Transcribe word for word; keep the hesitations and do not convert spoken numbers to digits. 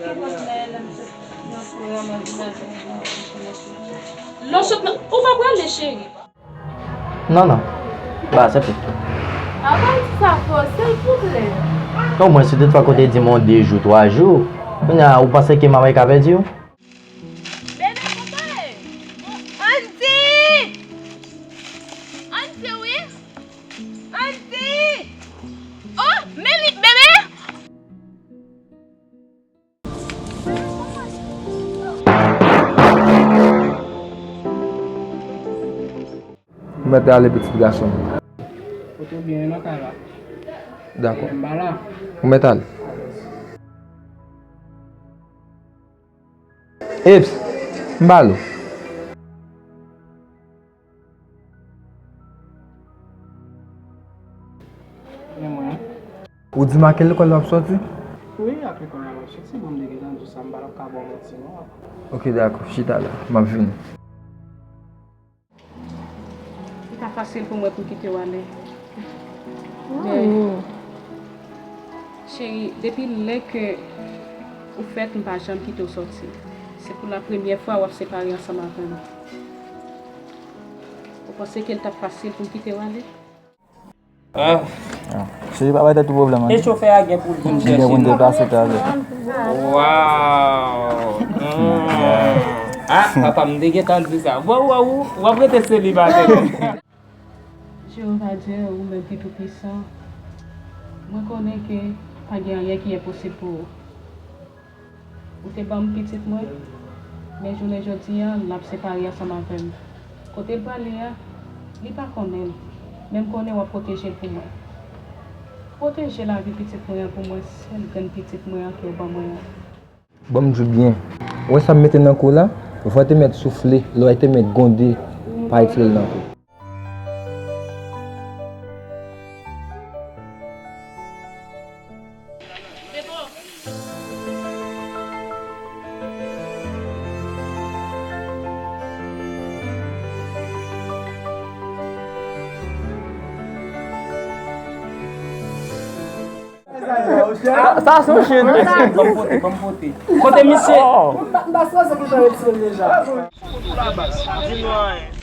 Lè w sot nan, ou pa prale, cheri? Non, non. Ba, se pito. A pa di sa fò, silvouplè. Omwen, si toutfwa kote di m yon de jou, twa jou, kounye a, ou panse ke manman ka pèdi w? Bebe, kote? Andy! Andy, wi! Andy! Oh, men li, bebe! Ou mèt ale, pitit gason m. Kote w byen nan kay la. Dakò. M pa la. Ou mèt ale. Eps, m ba l ou. Men mwen. Ou di m a ki lekòl w ap sòti? Wi, a ki lekòl la m ap sòti, bon, m te gentan di w sa, m pa t ap ka ba w manti, non. Ok, dakò, chita la, m ap vini. Li pa fasil pou mwen pou m kite w ale. Men, cheri, depi lè ke ou fèt, m pa janm kite w sòti. Se pou la premyè fwa w ap separe ansanm avè m. Ou panse ke l t ap fasil pou m kite w ale? Ah. Ah. Cheri, pa bay tèt ou pwoblèm, non. E chofè a gen pou l vin chèche nou. Gen pou n deplase talè. Waw. Mm. Ah, papa m te gentan di sa. Waw, waw, w ap rete selibatè. Jewova Dye, ou menm ki toupisan, mwen konnen ke pa gen anyen ki enposib pou ou. Ou te ban m pitit mwen, men jounen jodi a, l ap separe ansanm avè m. Kote l prale a, li pa konnen l, men m konnen w ap pwoteje l pou mwen. Pwoteje lavi pitit mwen an pou mwen, sèl grenn pitit mwen an ke w ban mwen an. Ban m di w byen, ou wè sa m mete nan kou w la? Van te mèt soufle, lwa te mèt gwonde, pa retire l nan kou. Sa, sa se yon chen. Ban m pote, ban m pote. Kote misye? Oh. M pa, m pa sipoze gentan retire l deja. Di nou anyen.